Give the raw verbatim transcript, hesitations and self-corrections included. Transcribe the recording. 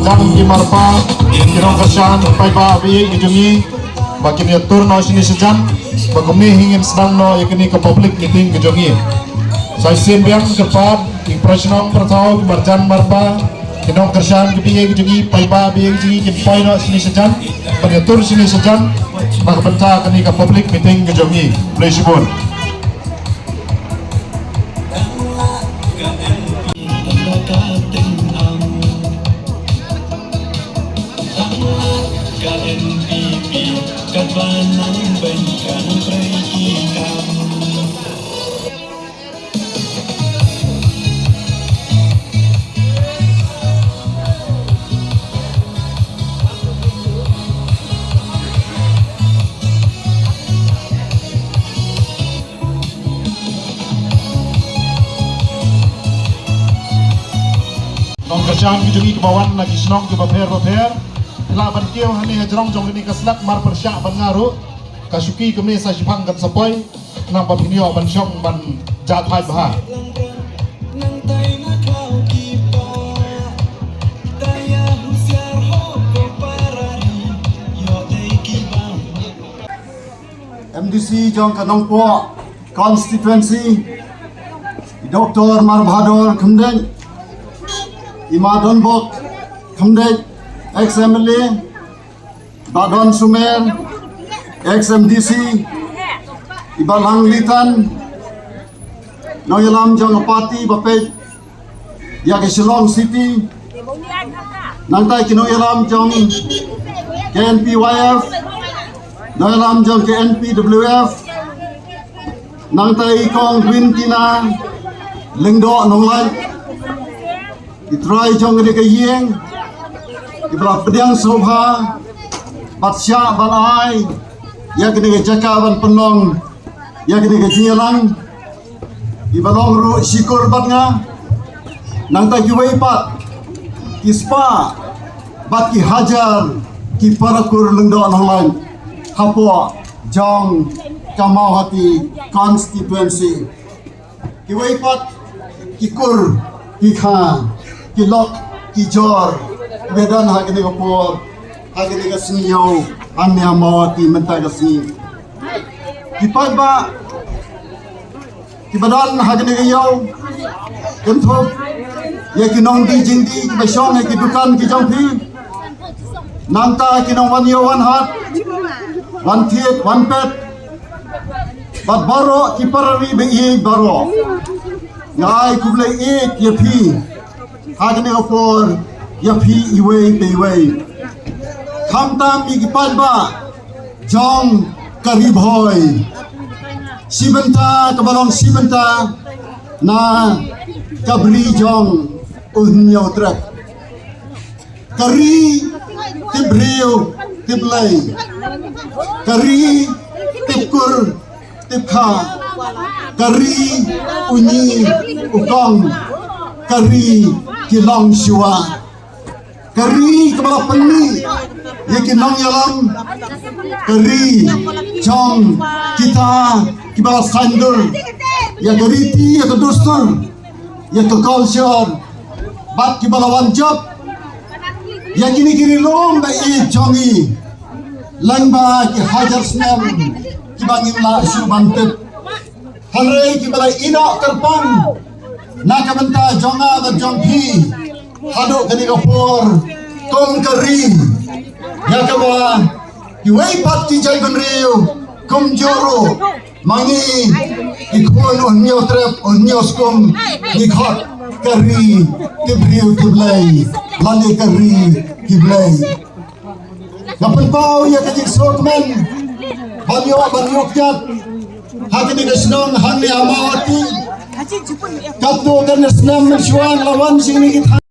Ki marpa, ki nongkyrshan, paidbah ba ïeit ki jong ngi, ba kin ïa tur noh shane shajan, ba kumne hi ngin sdang noh ïa kane ka public meeting ka jong ngi. Sa shisien biang kyrpad, ki para shnong para thaw, ki marjan marpa, ki nongkyrshan ki ba ïeit ki jong ngi, paidbah ba ïeit ki jong ngi, kin poi noh shane shajan, ban ïa tur shane shajan, na ka bynta kane ka public meeting ka jong ngi. Khublei shibun. Nongkyrshan ki jong ngi kiba wan na ki shnong kiba pher ba pher, phi lah ban kiew hangne ha jrong jong kane ka slap marpyrshah ban nga ruh. Ka shuki kumne sa shiphang kan sa poi, nang ba phin ïoh ban shong ban jah thait bha. M D C jong ka Nongpoh constituency, i Doctor Mar Bahadur Khymdeit, i Ma Donbok Khymdeit, ex M L A, Bah Don Sumer, ex M D C, i Bah Lang Litan, nongïalam jong ka party ba peit ïa ka Shillong City, nangta ki nongïalam jong K N P Y F, nongïalam jong K N P W F, nangta i Kong Wintina Lyngdoh Nonglait, i trai jong kane ka ïing, i ba la pdiang sngewbha bad shah ban ai ïa kane ka jaka ban pynlong ïa kane ka jingïalang, i ba long ruh shikur bad nga. Nangta kiwei pat ki spah bad ki hajar ki para kur Lyngdoh Nonglait hapoh jong ka Mawhati constituency. Kiwei pat ki kur, ki kha, ki lok, ki jor, kiba don ha kane ka por, ha kane ka sngi ïew, hangne ha Mawhati mynta ka sngi. Ki paidbah kiba don ha kane ka ïew, kynthup ïa ki nongdie jingdie kiba shong ha ki dukan ki jong phi, nangta ki nongwan ïew wan hat, wan thied wan pet, bad baroh ki para ri ba ïeit baroh. Nga ai khublei ïeit ïa phi ha kane ka por, ïa phi iwei pa iwei, khamtam ïa ki paidbah jong ka Ri Bhoi, shi bynta kaba long shi bynta na ka Bri jong U Hynñiewtrep. Ka ri tip briew tip Blei, ka ri tip kur tip kha, ka ri u ngi u kong, ka ri ki longshuwa, ka ri kaba la pynmih ïa ki nongïalam, ka ri jong kita kiba la saiñdur ïa ka riti, ïa ka dustur, ïa ka culture, bad kiba la wan jop ïa kine ki ri lum ba ïeit jong ngi lyngba ki hajar snem kiba ngim lah shuh ban tip. Hynrei kiba la ïehnoh kyrpang na ka bynta jong nga bad jong phi haduh kane ka por kum ka ri, ïa kaba kiwei pat ki jaitbynriew kumjuh ruh ma ngi ki khun U Hynñiewtrep, U Hynñiewskum, ngi khot ka ri tip briew tip Blei, lane ka ri ki Blei. Nga pynpaw ïa ka jingsngewkmen ban ïoh, ban ïoh kjat ha kane ka shnong hangne ha Mawhati. Katto katne snem mynshuwa nga la wan sha kine ki thaiñ